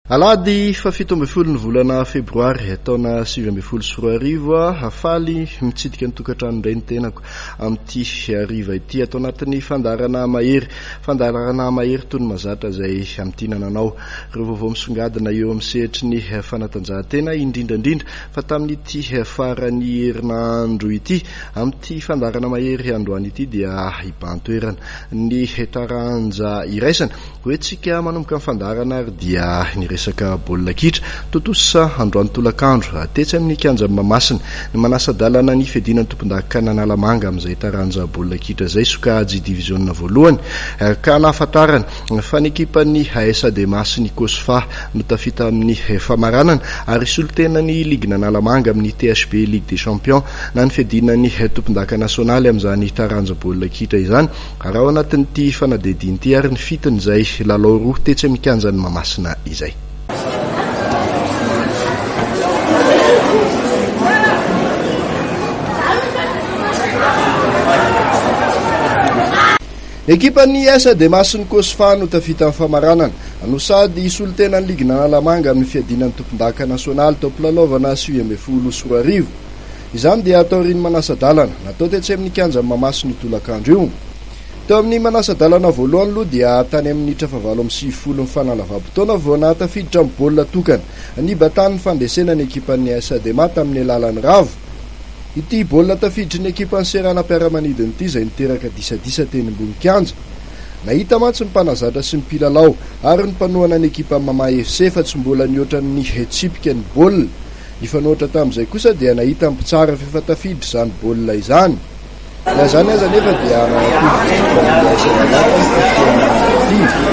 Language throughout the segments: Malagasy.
Alahady faha-17 ny volana febroary taona 2019, faly mitsidika ny tokantrano indray ny tenako amin'ity hariva ity ato anatin'ny fandaharana mahery, fandaharana mahery toy ny mazatra izay hamintinana anao ireo vaovao misongadina eo amin'ny sehatry ny fanatanjahantena indrindra indrindra fa tamin'ity faran'ny herinandro ity. Amin'ity fandaharana mahery androany ity dia hibahan-toerana ny taranja iraisana. Hoentsika manomboka ny fandaharana ary dia ny resaka baolina kitra. Tontosa androany tolakandro, tetsy amin'ny kianjan'i Mahamasina, ny manasa-dalana ny fiadiana ny tompondakan'Analamanga amin'izay taranja baolina kitra izay, sokajy diviziona voalohany, ka nahafantarana fa ny ekipan'ny AS Adema sy ny Cosfa no tafita amin'ny famaranana ary hisolo tena ny ligin'Analamanga amin'ny THB Ligue des Champions na ny fiadiana ny tompondaka nasionaly amin'izany taranja baolina kitra izany. Raha ao anatin'ity fanadihadiana ity ary ny fitin'izay lalao roa tetsy amin'ny kianjan'i Mahamasina izay. Ny ekipan'ny AS Adema sy ny Cosfa no tafita amin'ny famaranana, no sady hisolo tena ny ligin'Analamanga amin'ny fiadiana ny tompondaka nasionaly taom-pilalaovana 2019. Izany dia taorian'ny manasa-dalana natao tetsy amin'ny kianjan'i Mahamasina io tolakandro io. Teo amin'ny manasa-dalana voalohany aloha dia tany amin'ny minitra fahavalo amby sivifolo ny fanalavam-potoana vao nahatafiditra ny baolina tokana nibatan'ny fandresena ny ekipan'ny AS Adema tamin'ny alalan'i Ravo. Ity baolina tafiditry ny ekipan'ny seranam-piaramanidina ity izay niteraka disadisa teny ambony kianja. Nahita mantsy ny mpanazatra sy ny mpilalao ary ny mpanohana ny ekipan'ny Mama FC fa tsy mbola nihoatra ny tsipika ny baolina. Nifanohitra tamin'izay kosa dia nahita ny mpitsara f'efa tafiditra izany baolina izany. Na izany aza anefa dia nanatombo ny ekipan'ny AS Adema tamin'ity fotoana ity.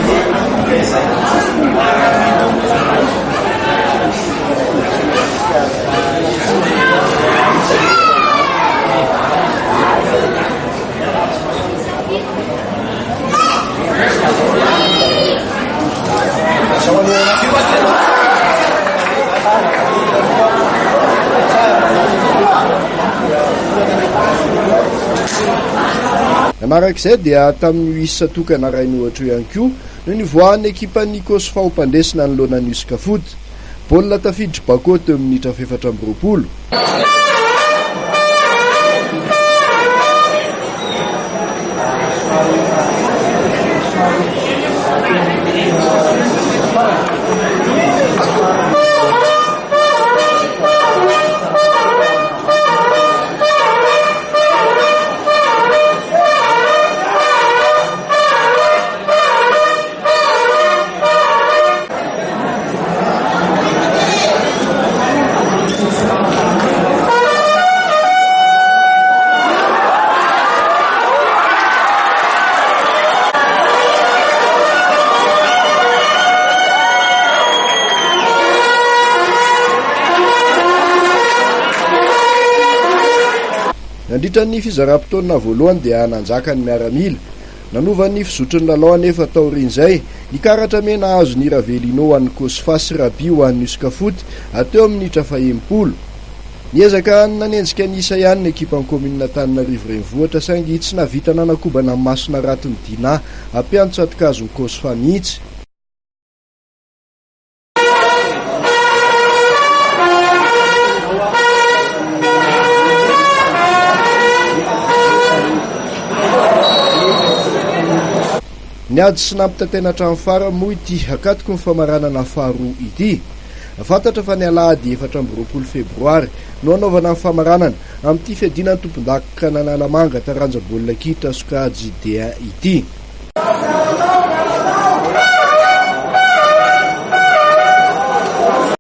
Nanaraka izay dia tamin'io isa tokana iray nohatra io ihany koa no nivoahan'ny ekipan'ny Cosfa ho mpandresy nanoloana ny Uscafoot. Baolina tafiditr'i Bako teo amin'ny minitra faha-24. Nandritra ny fizaram-potoana voalohany dia nanjaka ny miaramila. Nanova ny fizotry ny lalao anefa taorian'izay, ny karatra mena azon'i Ravelino ho an'ny Cosfa sy Rabi ho an'ny Uscafoot teo amin'ny minitra fahenimpolo. Niezaka nanenjika ny isa ihany ny ekipan'ny kaominina Antananarivo Renivohitra saingy tsy nahavita nanakobana ny mason'haraton'i Dinah, mpiantso tsato-kazon'ny Cosfa mihitsy. Niady sy nampitaintaina hatramin'ny farany moa ity akatoky ny famaranana faharoa ity. Fantatra fa ny alahady 24 febroary no hanaovana ny famaranana amin'ity fiadiana ny tompondakan'Analamanga taranja baolina kitra sokajy D1 ity.